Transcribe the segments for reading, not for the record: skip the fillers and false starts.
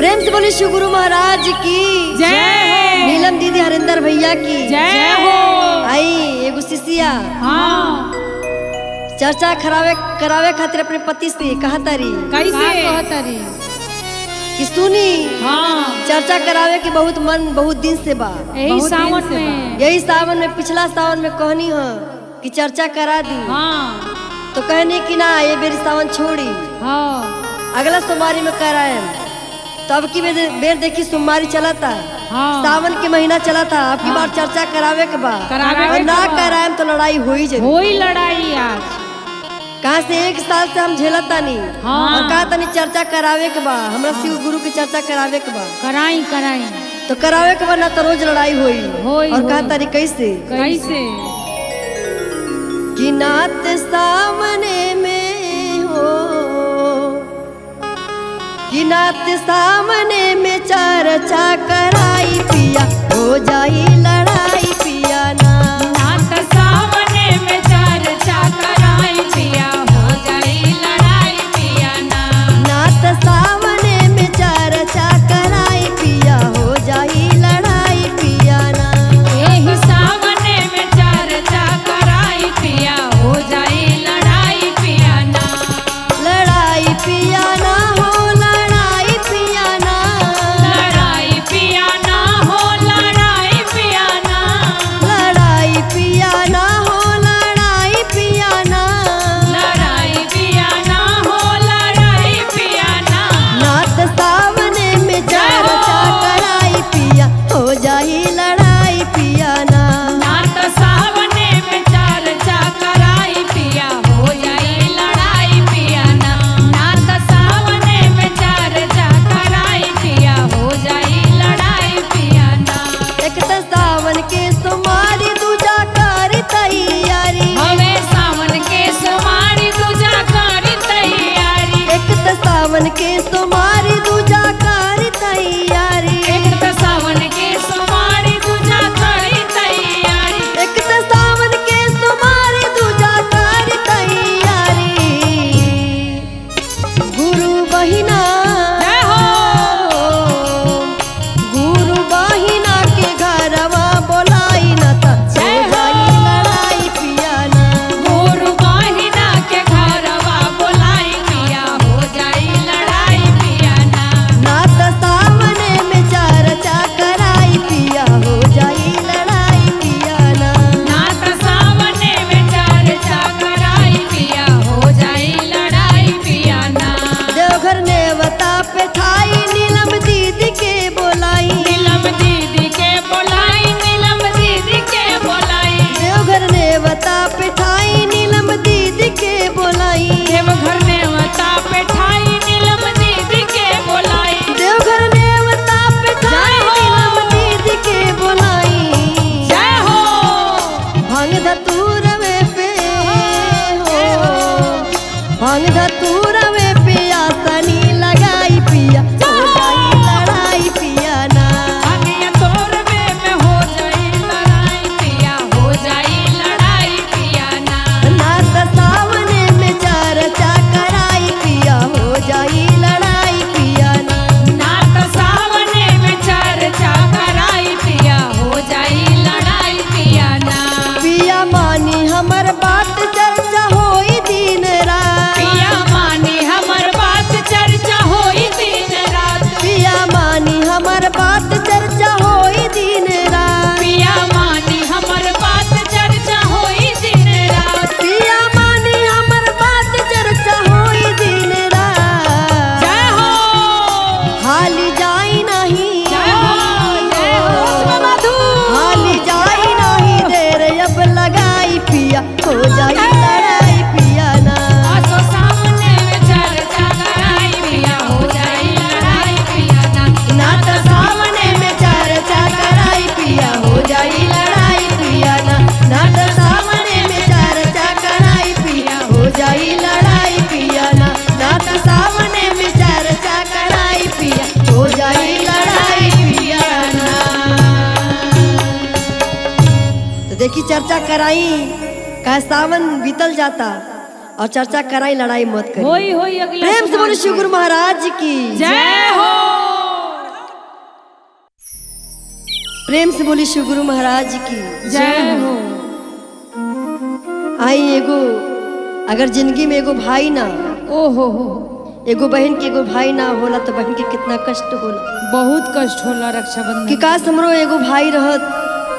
प्रेम से बोले शिव गुरु महाराज की जय हो। नीलम दीदी हरिंदर भैया की जय हो। आई एगो शिष्या हाँ चर्चा करावे करावे खातिर अपने पति से कहा तारी कैसे कहतरी? कि सुनी हाँ चर्चा करावे के बहुत मन बहुत दिन से बा। यही सावन में, यही सावन में, पिछला सावन में कहनी हो कि चर्चा करा दी। हाँ तो कहने की ना ये बेरी सावन छोड़ी, हाँ अगला सोमवारी में कराए। तो अब की बेर देखी सोमवारी चला था, हाँ सावन के महीना चला था। अब की बार चर्चा करावे के बा, करावे और के ना बा। कराएम तो लड़ाई हो ही जाई। होई लड़ाई आज। कहाँ से एक साल से हम झेलत तानी। हाँ। और कहा तनी चर्चा करावे के बा, हमरा शिव गुरु की चर्चा करावे के बा। कराई कराई तो करावे के बा ना तो रोज लड़ाई होई। होई, और कहा होई। तारी कैसे कैसे कि नात सामने में हो, कि नात सामने में चर्चा कराई पिया, हो जाई लड़ाई पिया ना। नात सावने में चर्चा कराई पिया, हो जाई लड़ाई पिया ना। नात सामने में चर्चा कराई पिया, हो जाई लड़ाई पिया ना। एही सावने में चर्चा कराई पिया, हो जाई लड़ाई पिया ना। लड़ाई पिया ना हो, लड़ाई पिया ना। लड़ाई पिया ना हो, लड़ाई पिया ना। लड़ाई पिया ना हो, लड़ाई पिया ना। लड़ाई पिया ना हो, लड़ाई पिया ना। नात सावने में चर्चा कराई पिया, हो जाई लड़ाई पिया ना। नात सावने में चर्चा कराई पिया, हो जाई लड़ाई पिया ना। नात सावने में चर्चा कराई पिया, हो जाई लड़ाई पिया ना। एक त सावन के सोमारी, दूजा कर तैयारी। हवे सावन के सोमारी, दूजा करी तैयारी। एक त सावन के सोमारी, दूजा कर तैयारी। एक त सावन के सोमारी, दूजा करी तैयारी। एक त सावन के सोमारी, दूजा कर तैयारी। गुरु बहिना जय हो। गुरु बहिना के घरवा बोलाई न त हो जय हो। जाई लड़ाई पिया ना। गुरु बहिना के घरवा बोलाई पिया, हो जाई लड़ाई पिया ना। नात सावने में चर्चा कराई पिया, हो जाई लड़ाई पिया ना। नात सावने में चर्चा कराई पिया, हो जाई लड़ाई पिया ना। देवघर नेवता पे ठाई, नीलम दीदी के बोलाई। नीलम दीदी के बोलाई, नीलम दीदी के बोलाई। देवघर नेवता पे ठाई, नीलम दीदी के बोलाई। देवघर नेवता पे ठाई, नीलम दीदी के बोलाई। देवघर नेवता पे ठाई, जय हो। नीलम दीदी के बोलाई। जय हो। भांग धतूरवे पे हो, भांग धतूरवे पे आसनी लगाई पिया, हो जाई लड़ाई पिया ना। अंगिया तोरवे में हो जाई लड़ाई पिया, हो जाई लड़ाई पिया ना। नात सावने में चर्चा कराई पिया, हो जाई लड़ाई पिया ना। नात सावने में चर्चा कराई पिया, हो जाई लड़ाई पिया ना। पिया मानी हमर बात, चर्चा होई दिन रात। पिया मानी हमर बात, चर्चा होई दिन रात। पिया मानी हमर बात, चर्चा होई दिन रात। पिया मानी हमर बात, चर्चा होई दिन रात। पिया मानी हमर बात, चर्चा होई दिन रात। जय हो। हाली जाई नहीं, जय हो, जय हो। हाली जाई नहीं, देर अब लगाई पिया, हो जाई लड़ाई पिया ना। आसो सामने में चर्चा कराई पिया, हो जाई लड़ाई पिया ना। नात सावने में चर्चा कराई पिया, हो जाई लड़ाई पिया ना। नात सावने में चर्चा कराई पिया, हो जाई लड़ाई पिया ना। नात सावने में चर्चा कराई पिया, हो जाई लड़ाई पिया ना। तो देखी चर्चा कराई, कहा सावन बीतल जाता और चर्चा कराई, लड़ाई मत करी। होई होई अगला प्रेम से बोलो शिव गुरु महाराज की जय हो। प्रेम से बोली शिव गुरु महाराज की जय हो। आई एगो अगर जिंदगी में एगो भाई ना, ओ हो, एगो बहन के एगो भाई ना होला तो बहन के कितना कष्ट होला, बहुत कष्ट होला रक्षाबंधन कि काश हमरो एगो भाई रहत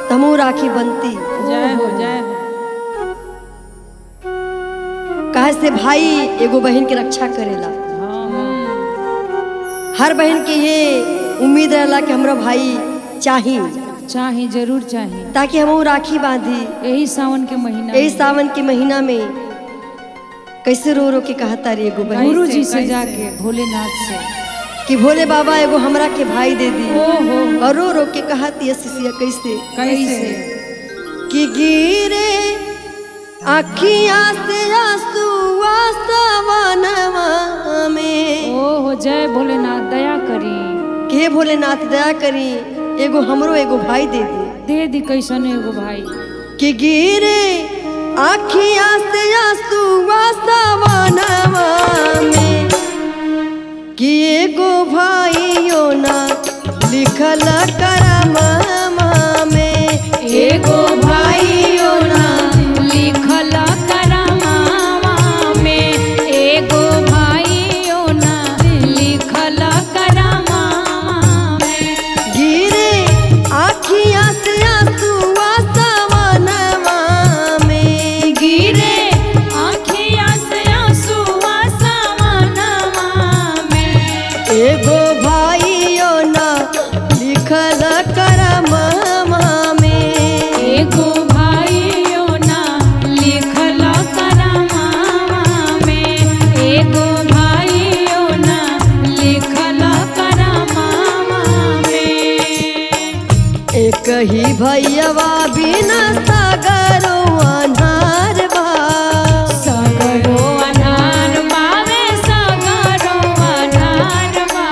त हमहू राखी बनती। जय हो, जय हो। काहे से भाई एगो बहन के रक्षा करेला। हर बहन के ये उम्मीद रहला कि हमरो भाई चाही, चाही, जरूर चाही, ताकि हमहू राखी बांधी। यही सावन के महीना, यही सावन के महीना में कैसे रो रो के कहता रे एगो बहन गुरु जी से जाके भोलेनाथ से कि भोले बाबा एगो हमरा के भाई दे दी। ओ हो, और रो रो के कहती है शिष्या कैसे कैसे कि गिरे आखिया से आंसुआ सवनवा में। ओ हो, जय भोलेनाथ दया करी, के भोलेनाथ दया करी, एगो हमरो एगो भाई दे दी, दे दी कैसन एगो भाई। कि गिरे आखिया से आंसुआ सवनवा में, कि एगो भाइयों ना लिखल करमवा में, एगो भाइयों ना लिखल करमवा में, एगो भाइयों ना लिखल करमवा में। गिरे आखिया से आंसुआ सवनवा में, गिरे आखिया से आंसुआ सवनवा में, एगो भाइयों ना लिखल करमवा में, एगो भाइयों ना लिखल करमवा में, एगो भाइयों ना लिखल करमवा में। एक ही भैयावा बिना सागरो अन्हार बा, सगरो अनार बावे, सगरो अनार बा,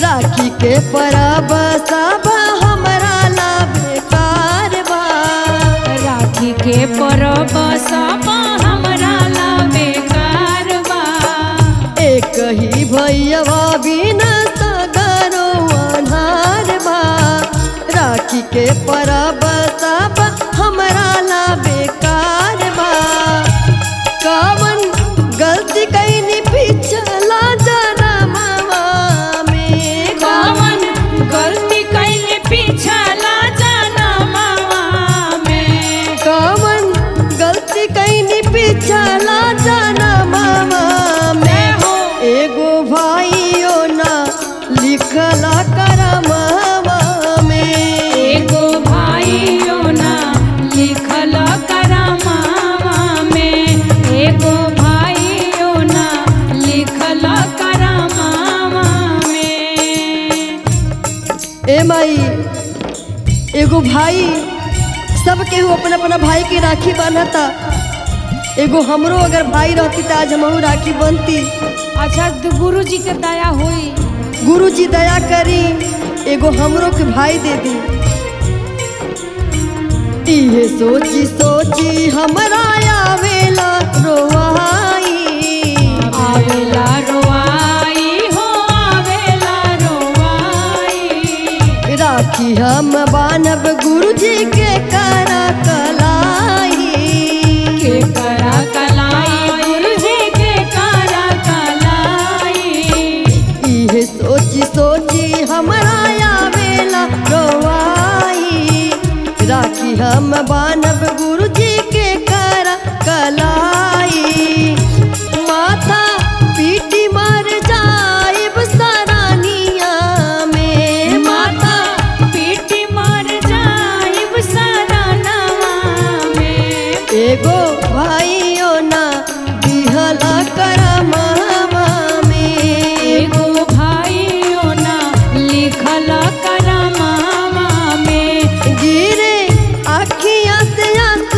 राखी के परब सब हमरा ला बेकार बा, राखी के परब सब हमरा ला बेकार बा। एक ही भैयावा बिना सागरो अन्हार बा, राखी के परब सब हमरा ला बेकार बा। कावन गलती कैनी पिछला जनमवा में, कावन गलती कैले पिछला जनमवा में, कावन गलती कैनी पिछला जनमवा में, हो एगो भाइयों ना लिखला करमवा में, एगो भाइयों ना लिखल करमवा में, एगो भाइयों ना लिखल करमवा में। ए माई एगो भाई सब केहू अपना अपना भाई के राखी बांधता, एगो हमरो अगर भाई रहती त आज हमहू राखी बनती। अच्छा तो गुरु जी के दया हुई, गुरु जी दया करी एगो हमरो के भाई दे दी। इहे सोची सोची हमरा आवेला रोवाई, आवेला रोआई हो, आवेला रोआई, राखी हम बानब गुरु जी के करा कलाई, के करा कलाई गुरु जी के करा कलाई। इहे सोची सोची हमरा आवेला रोवाई, राखी हम बानब गुरु जी के करा कलाई। माथा पीटी मार जाइब सरानिया में, माता पीटी मार जाइब सरानवा में, एगो भाइयों ना दिहला करमवा में, एगो भाइयों ना लिखल करमवा में, गिरे आखिया से आंसू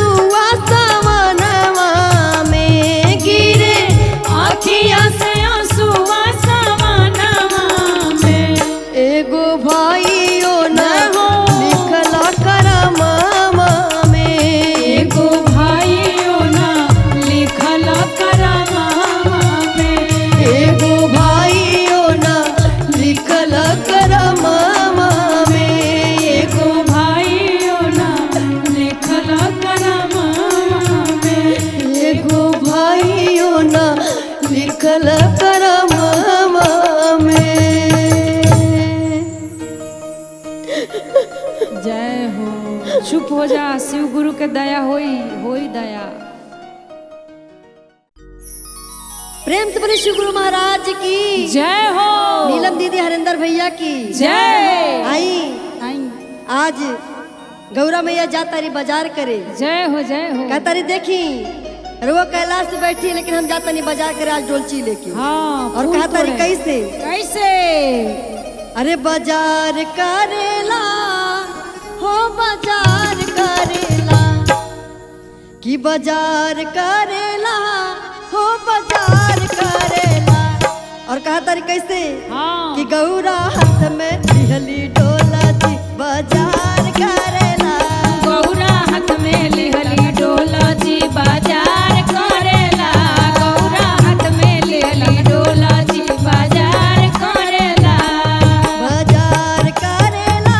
हो जा, शिव गुरु के दया होई होई दया। प्रेम से बोले शिव गुरु महाराज की जय हो। नीलम दीदी हरिंदर भैया की जय। आई आई आज गौरा मैया जाता रही बाजार करे, जय हो जय हो। कहता रही देखी रुआ कैलाश से बैठी, लेकिन हम जाता नहीं बाजार करे आज डोलची लेके। हाँ, और फूल कहता रही तोड़े। कैसे कैसे? अरे बाजार करेला हो बाजार करेला कि बाजार करेला हो बाजार करेला। और कहा तारी कैसे हाँ। कि गौरा हाथ में लिहली डोला जी बाजार करेला। गौरा हाथ में लिहली डोला जी बाजार करेला। गौरा हाथ में लिहली डोला जी बाजार करेला। बाजार करेला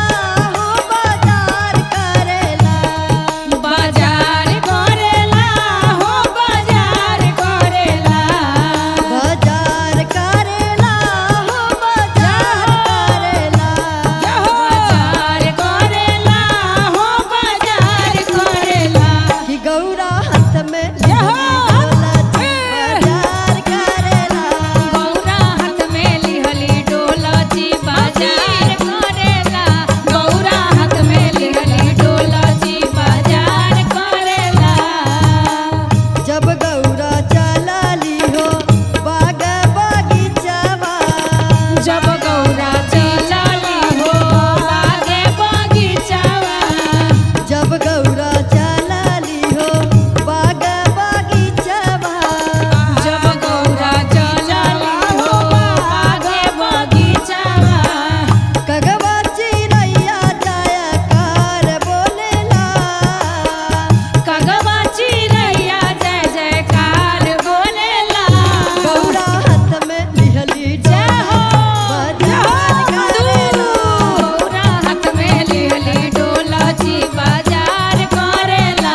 हो बाजार करेला। बाजार करेला हो बाजार करेला। बाजार करेला हो बाजार करेला। बाजार करेला हो बाजार करेला। कि गौरा हाथ में लिहली डोला जी बाजार करेला। गौरा हाथ में लिहली डोला जी बाजार करेला। गौरा हाथ में लिहली डोला जी बाजार करेला। जब गौरा चलाली हो बाग बगीचावा। जब गौरा चलाली हो बागे बगीचावा। जब गौरा चलाली हो बाग बगीचावा। जब गौरा चलाली हो बागे बगीचावा। कगवा चिरैया जाया कार बोलेला। कगवा चिरैया जय जयकार बोलेला। गौरा हाथ में लिहली जय हो बाजार करेला। गौरा हाथ में लिहली डोला जी बाजार करेला।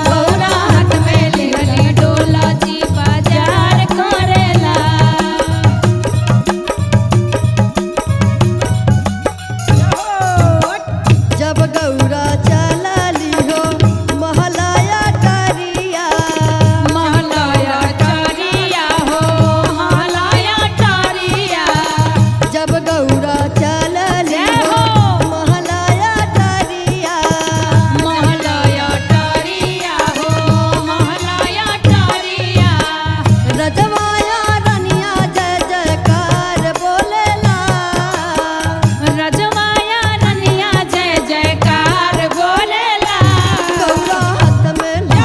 गौरा हाथ में लिहली डोला जी बाजार करेला। जब गौरा चलाली हो महलाया करिया। महलाया टारिया हो महलाया टारिया। जब गौरा चलाली जय हो हो। महलाया करिया। महलाया टारिया हो महलाया टारिया। रजवाया रनिया जय जयकार बोलेला। रजमाया रनिया जय जयकार बोलेला। गौरा हाथ में जय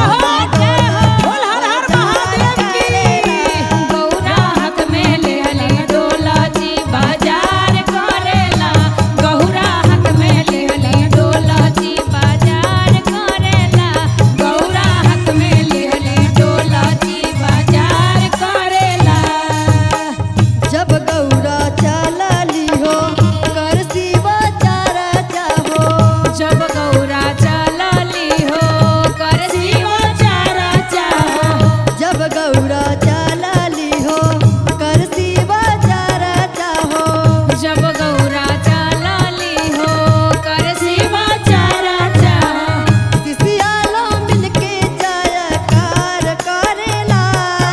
हो बोल हर हर महादेव की। गौरा हाथ में लेहली डोला जी बाजार करेला। गौरा हाथ में लेहली डोला जी बाजार करेला। गौरा हाथ में लेहली डोला जी बाजार करेला। जब गौरा चलाली हो कर शिवा चारा चाहो। जब गौरा चलाली हो कर शिव चारा चाहो। जब गौरा चलाली हो कर शिवा चारा चाहो। जब गौरा चलाली हो कर शिव चारा चाहो। सिसियालो मिलके जयकार करेला।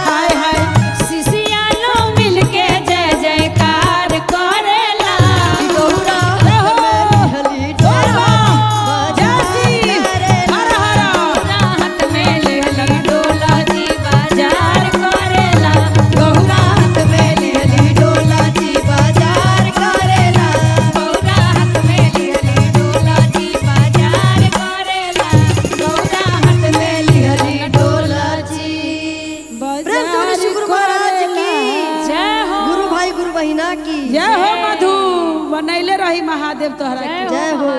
हाय हाय सिसियालो मिलके जय जयकार करेला। गौरा हाथ में लिहली डोला बाजार करेला। गौरा हाथ में लिहली डोला जी बाजार करेला। गौरा हाथ में लिहली डोला जी बाजार करेला। गौरा हाथ में लिहली डोला जी बाजार करेला। गौरा हाथ में लिहली डोला जी। प्रेम से बोले शिव गुरु महाराज की जय हो। गुरु भाई गुरु बहिना की जय हो मधु, बनैले रही महादेव तोहरा के। जय हो।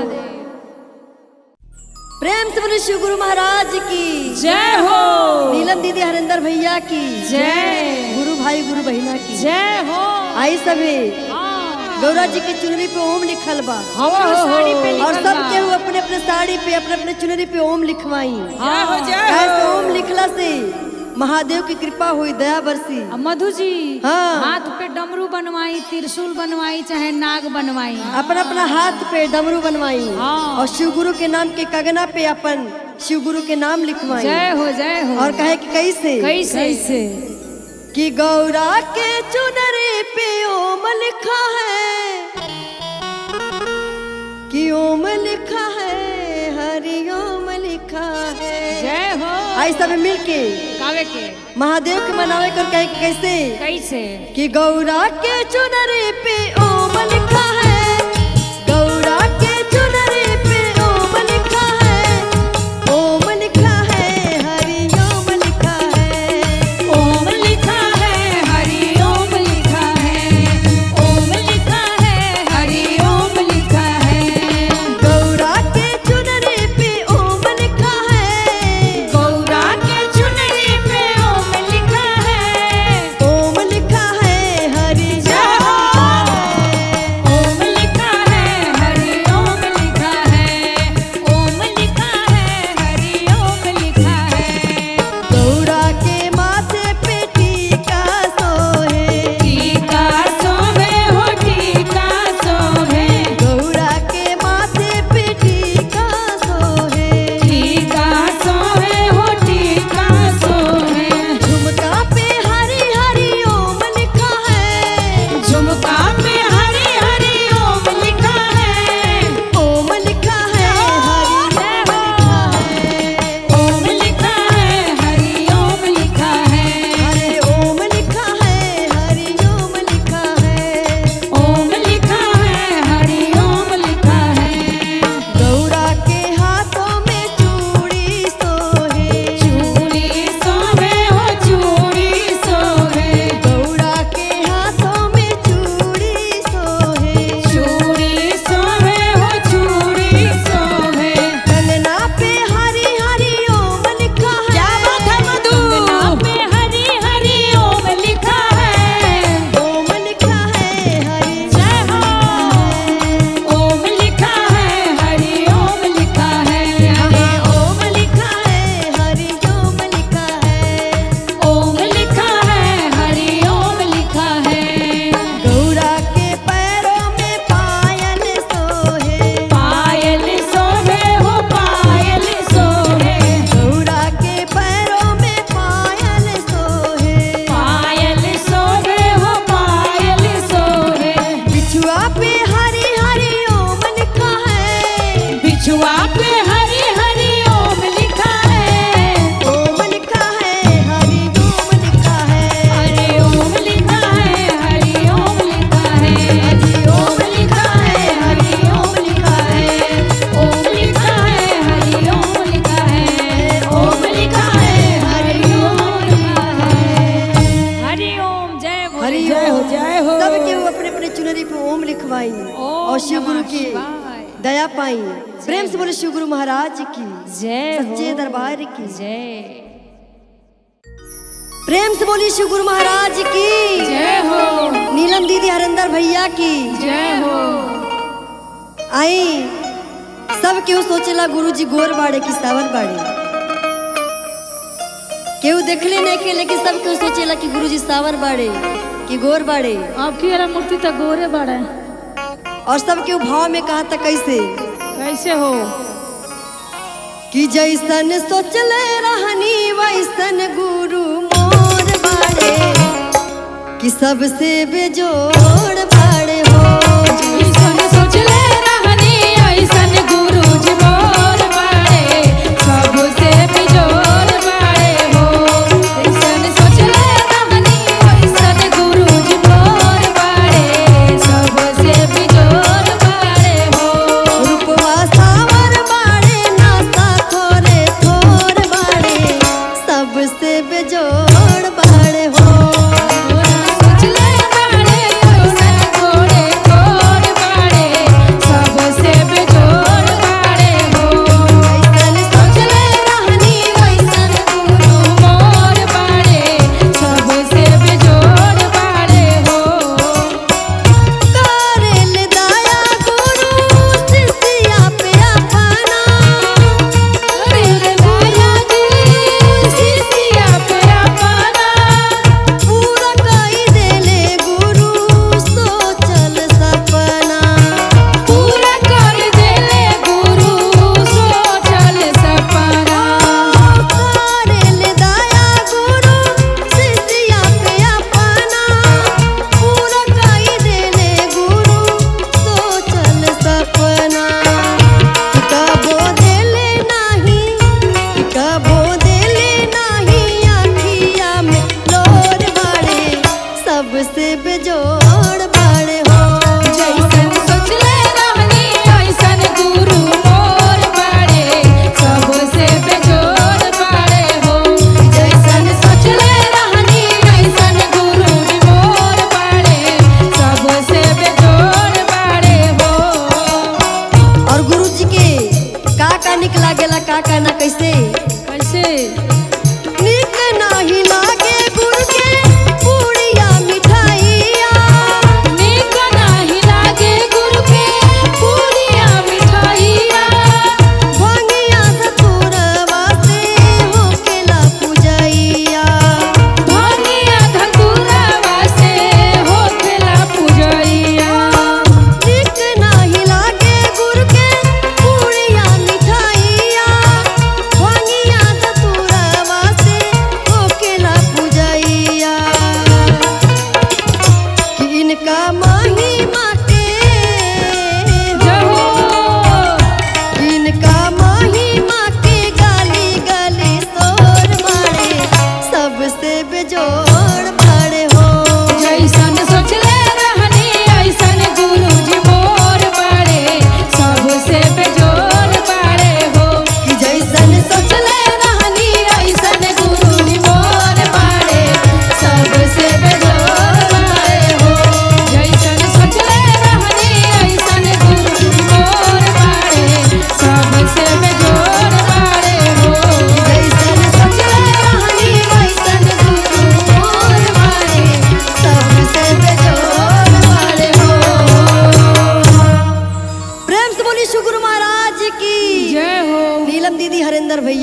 प्रेम से बोले शिव गुरु महाराज की जय हो। नीलम दीदी हरिंदर भैया की जय। गुरु भाई गुरु बहिना की जय हो। आई सभी हाँ। गौरा जी के चुनरी पे ओम लिखल बा। साड़ी पे और लिखल सब बा। केहू अपने अपने साड़ी पे अपने अपने चुनरी पे ओम लिखवाई। जय हो जय ऐसे हो। ओम लिखला से महादेव की कृपा हुई, दया बरसी। मधु जी, हाँ। हाथ पे डमरू बनवाई, त्रिशूल बनवाई, चाहे नाग बनवाई, अपना अपना हाथ पे डमरू बनवाई। हाँ। और शिव गुरु के नाम के कगना पे अपन शिव गुरु के नाम लिखवाई। जय हो, जय हो। और कहे कि कैसे कैसे कैसे? कि गौरा के चुनरी पे ओम लिखा है, कि ओम लिखा है, हरि ओम लिखा है। जय हो। आई सब मिलके कावे के महादेव के मनावे कर कहे कि कैसे कैसे कि गौरा के चुनरी पे ओम लिखा है, गौरा के चुनरी पे ओम लिखा है, ओम लिखा है, हरि ओम लिखा है, ओम लिखा है, हरि ओम लिखा है, ओम लिखा है, हरि ओम लिखा है। गौरा के चुनरी पे ओम लिखा है, गौरा के चुनरी पे ओम लिखा है, ओम लिखा है, हरि जय हो। ओम ओम लिखा है, हरि ओम लिखा है, ओम लिखा है, हरि ओम लिखा है। गौरा के माथे पे टीका सोहे, टीका सोहे हो, टीका सोहे, गौरा के माथे पे टीका सोहे, टीका सोहे हो, टीका सोहे। झुमका पे हरि हरि ओम लिखा है, झुमका पे हरि हरि ओम लिखा है, ओम लिखा है, हरि ओम लिखा है, ओम लिखा है, हरि ओम लिखा है, हरे ओम लिखा है, हरि ओम लिखा है, ओम लिखा है, हरि ओम लिखा है। गौरा के हाथों में चूड़ी सोहे, चूड़ी सोहे हो, चूड़ी सोहे, गौरा के हाथों में चूड़ी सोहे, चूड़ी सोहे हो, चूड़ी सोहे। कंगना पे हरि हरि ओम लिखा है, क्या बात है मधु? कंगना पे हरि हरि ओम लिखा है, ओम लिखा है, हरि जय हो। ओम लिखा है, हरि ओम लिखा है, हरे ओम लिखा है, हरि ओम लिखा है, ओम लिखा है, हरि ओम लिखा है। गौरा के पैरों में पायल सोहे, पायल सोहे हो, पायल सोहे, गौरा के पैरों में पायल सोहे, पायल सोहे हो, पायल सोहे। बिछुआ पे हरि हरि ओम लिखा है, बिछुआ पे हरि हरि ओम लिखा है, ओम लिखा है, हरि ओम लिखा है, हरि ओम लिखा है, हरि ओम लिखा है, हरि ओम लिखा है, हरि ओम लिखा है, ओम लिखा है, हरि ओम लिखा है, ओम लिखा है, हरि ओम लिखा है। हरि ओम जय भोले। हरि जय हो, ओम। जय हो। सब केहू अपने अपने चुनरी पे ओम लिखवाई ओम और शिव गुरु नमः की शिवाय। दया पाई। प्रेम से बोले शिव गुरु महाराज की जय हो। सच्चे दरबार की जय। प्रेम से बोली शिव गुरु महाराज की जय हो। नीलम दीदी हरिंदर भैया की जय हो। आई सब केहू सोचेला गुरु जी गोर बाड़े की सावर बाड़े, केहू देखले नहीं के, लेकिन सब केहू सोचेला कि गुरु जी सावर बाड़े कि गोर बाड़े। आपकी वाला मूर्ति तो गोरे बाड़े। और सब केहू भाव में कहा था कैसे कैसे हो? कि जैसन सोचले रहनी वैसन गुरु मोर बाड़े, कि सबसे बेजोड़ बाड़े हो। ऐसन सोचले रहनी ऐसन गुरुजी मोर बाड़े, सबसे बेजोड़ बाड़े हो। ऐसन सोचले रहनी ऐसन गुरुजी मोर बाड़े, सबसे बेजोड़ बाड़े हो। रूपवा सावर बाड़े नासा थोरे थोर बाड़े, सबसे बेजोड़ बाड़े हो। सोचले बाड़े ऐसन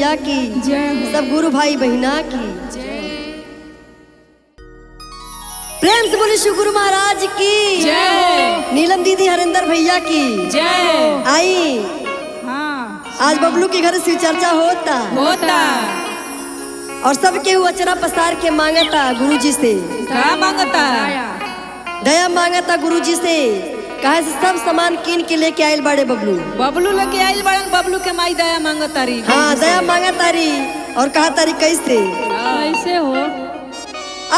भैया की, सब गुरु भाई बहिना की। प्रेम से बोले शिव गुरु महाराज की जय। नीलम दीदी हरिंदर भैया की जय। आई हाँ आज बबलू के घर शिव चर्चा होता होता और सबके हुआ अचरा पसार के मांगता गुरुजी से, का मांगता? दया मांगता गुरुजी से। कहे से सब सामान कीन के लेके आयल बड़े बबलू, बबलू लेके आइल बड़न, बबलू के माई दया मांगतारी। हाँ दया मांगा तारी और कहा तारी कैसे कैसे हो?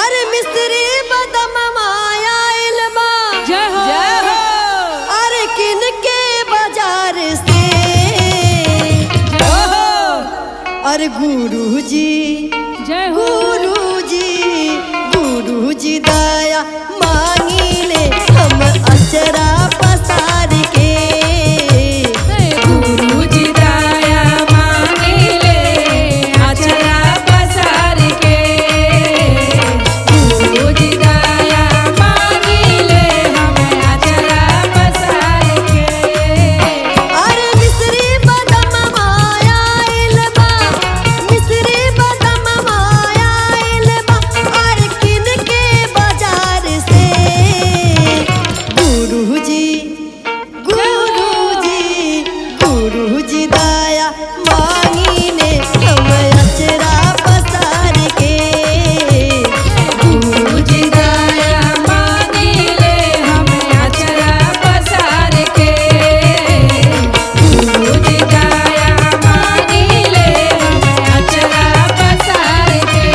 अरे मिस्त्री बदम माया आइल बा, जय हो। जय हो। अरे किन के बाजार से। जय हो। अरे गुरुजी जय हो। गुरुजी गुरुजी दया मांगी ले हम अचरा पसार के। गुरुजी दया मांगी ले अचरा पसार के। गुरुजी दया मांगी ले हम अचरा पसार के। अरे मिस्री बदम माया आइल बा, मिस्री बदम माया आइल बा, अरे किन के बाजार से। गुरुजी गुरुजी गुरुजी दया मांगी ने हम अचरा पसार के। गुरुजी दया मांगी ले हम अचरा पसार के। गुरुजी दया मांगी ले हम अचरा पसार के।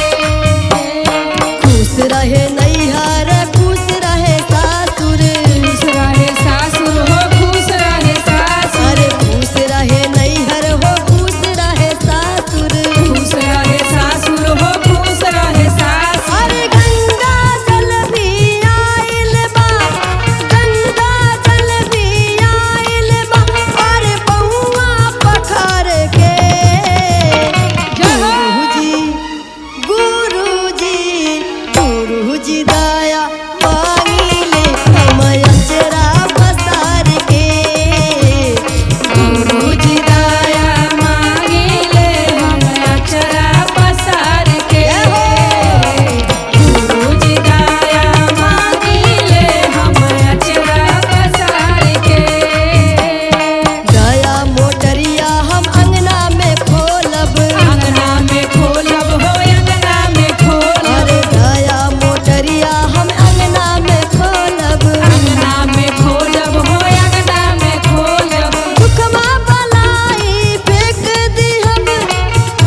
खुश रहे नैहर खुश रहे सासुर, खुश रहे सासुर हो खुश रहे सासुर। अरे खुश रहे नैहर हो खुश रहे सासुर, खुश रहे सासुर हो खुश रहे सासुर। अरे गंगा जल भी आइल बा, गंगा जल भी आइल बा, अरे पौआ पखार के। गुरुजी गुरुजी गुरुजी दया मांगी ले हम अचरा पसार के। गुरुजी दया मांगी ले हम अचरा पसार के। गुरुजी दया मांगी ले हम अचरा पसार के। दया मोटरिया हम अंगना में खोलब, अंगना में खोलब हो अंगना में खोलब। अरे दया मोटरिया हम अंगना में खोलब, अंगना में खोलब हो अंगना में खोलब। दुखवा बलाई फेंक दिहब,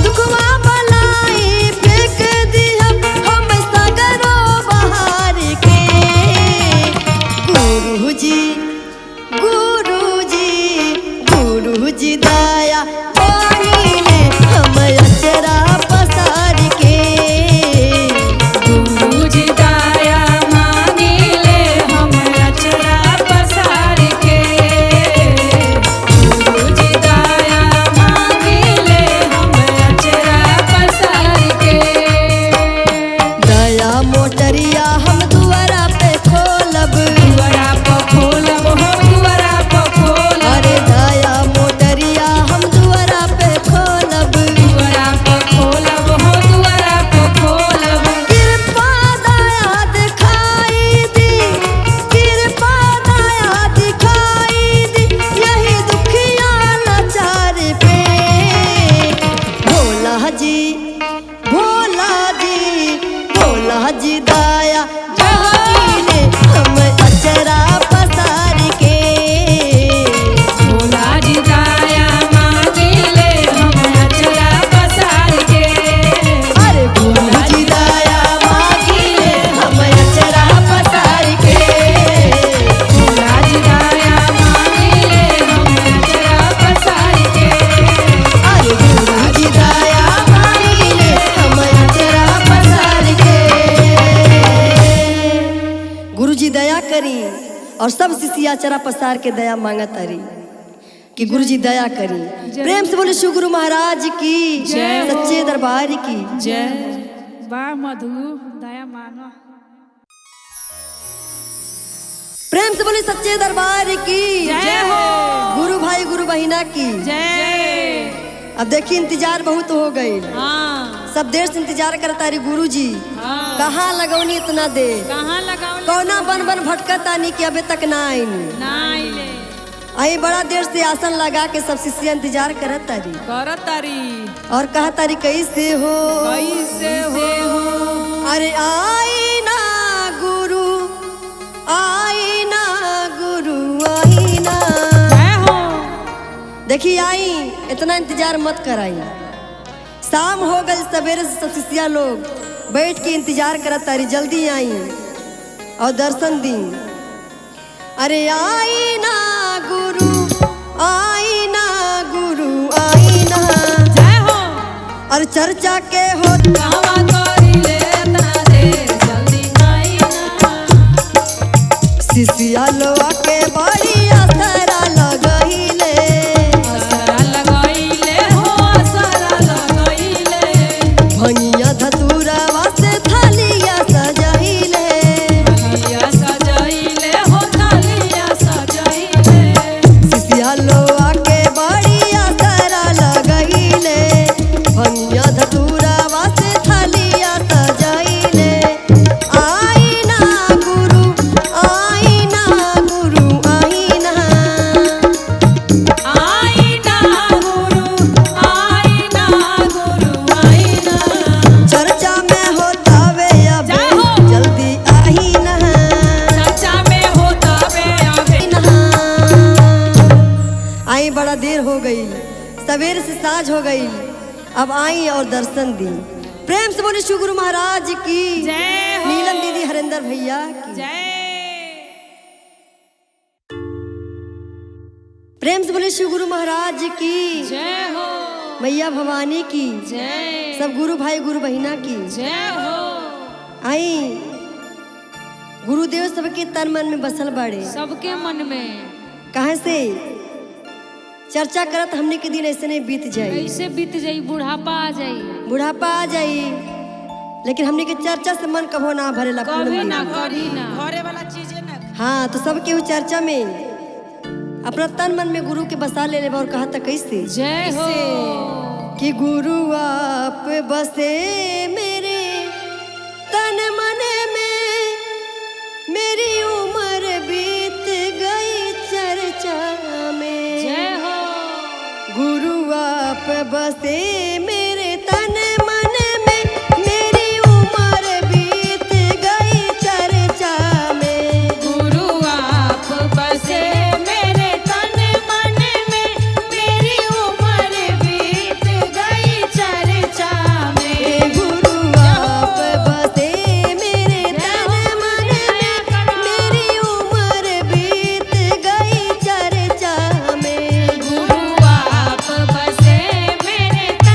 दुखवा बलाई फेंक दिहब हम सगरो बहार के। गुरुजी गुरुजी गुरुजी दया मांगी ले हम अचरा पसार के। गुरुजी दया मांगी ले हम अचरा पसार के। गुरुजी दया मांगी ले हम अचरा पसार के। दया मोटरिया हम दुआरा पे खोलब, दुआरा प खोलब हो दुआरा प खोलब। अरे दया मोटरिया हम दुआरा पे खोलब, दुआरा प खोलब हो दुआरा प खोलब। कृपा दया दिखाई दी, कृपा दया दिखाई दी यही दुखिया लाचार पे। भोला जी भोला जी भोला जी दया मांगी ले हम अचरा पसार के। भोला जी दया मांगी ले हम अचरा पसार के। अरे गुरुजी दया मांगी ले हम अचरा पसार के। भोला जी दया मांगी ले हम अचरा पसार के। अरे गुरुजी दया मांगी ले हम अचरा पसार के। गुरुजी दया करी और सब शिष्य अचरा पसार के दया मांगा तारी कि गुरुजी दया करी। प्रेम से बोले शिव गुरु महाराज की, जय हो। सच्चे दरबार की जय। वाह मधु दया मानो। प्रेम से बोले सच्चे दरबार की जय हो। गुरु भाई गुरु बहिना की जय। अब देखी इंतजार बहुत हो गई। हाँ। सब देर से इंतजार करता रही गुरु जी। हाँ। कहाँ लगौनी इतना देर, कहाँ लगावली? कौना बन बन भटकतानी कि अबे तक ना आईनी। ना आइले। आई बड़ा देर से आसन लगा के सब शिष्य इंतजार करत तारी। करत तारी। और कहा तारी कैसे हो, कैसे हो? अरे आई ना गुरु, आई ना गुरु, आई ना। जय हो। देखी आई, इतना इंतजार मत कराई। शाम हो गई, सवेरे से सब शिष्या लोग बैठ के इंतजार करत तारी, जल्दी आई और दर्शन दी। अरे आई ना गुरु, आई ना गुरु, आई ना। जय हो। और चर्चा के हो कहवा करिले इतना देर, जल्दी आई ना। शिष्या लोआ के बड़ी असरा लगहिले। असरा लगइले हो, असरा लगइले। भंगिया धतूरवा से थालिया सजहिले। थालिया सजइले हो, थालिया सजइले। शिष्या लोआ के बड़ी असरा लगहिले। भंगिया धतूरवा से थालिया सजहिले। आई ना गुरु, आई ना गुरु, आई ना। आई ना गुरु, आई ना गुरु, आई ना। चर्चा में होतावे अबे, जय हो। जल्दी आई ना। चर्चा में होता बे अबे। आई बड़ा देर हो गई, सवेर से साँझ हो गई, अब आई और दर्शन दी। प्रेम से बोले शिव गुरु महाराज की जय हो। नीलम दीदी हरिंदर भैया की जय। प्रेम से बोले शिव गुरु महाराज की जय हो। मैया भवानी की जय। सब गुरु भाई गुरु बहिना की जय हो। आई गुरुदेव सबके तन मन में बसल बाड़े। सबके मन में। कहाँ से चर्चा करत हमने के दिन ऐसे नहीं बीत जाई। ऐसे बीत जाई, बुढ़ापा आ जाई। बुढ़ापा आ जाई, लेकिन हमने के चर्चा से मन कभो ना भरेला। कभी ना, कभी ना। घरे वाला चीजें ना। हाँ, तो सब केहू चर्चा में अपना तन मन में गुरु के बसा ले लेबा। और कहा था कैसे जय हो। कि गुरु आप बसे मेरे तन मन में, मेरी उम्र बीत गई चर्चा में। जय हो। गुरु आप बसे मेरे तन मन में, मेरी उम्र बीत गई चर्चा में। गुरु आप बसे मेरे तन मन में, मेरी उम्र बीत गई चर्चा में। गुरु आप बसे मेरे तन मन में, मेरी उम्र बीत गई चर्चा में। गुरु आप बसे मेरे तन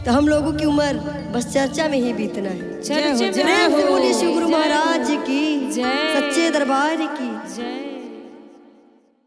तो हम लोगों की उम्र बस चर्चा में ही बीतना है। चर्च जय हो, में प्रेम से हो। बोलिए शिव गुरु महाराज की, जय। सच्चे दरबार की। जय।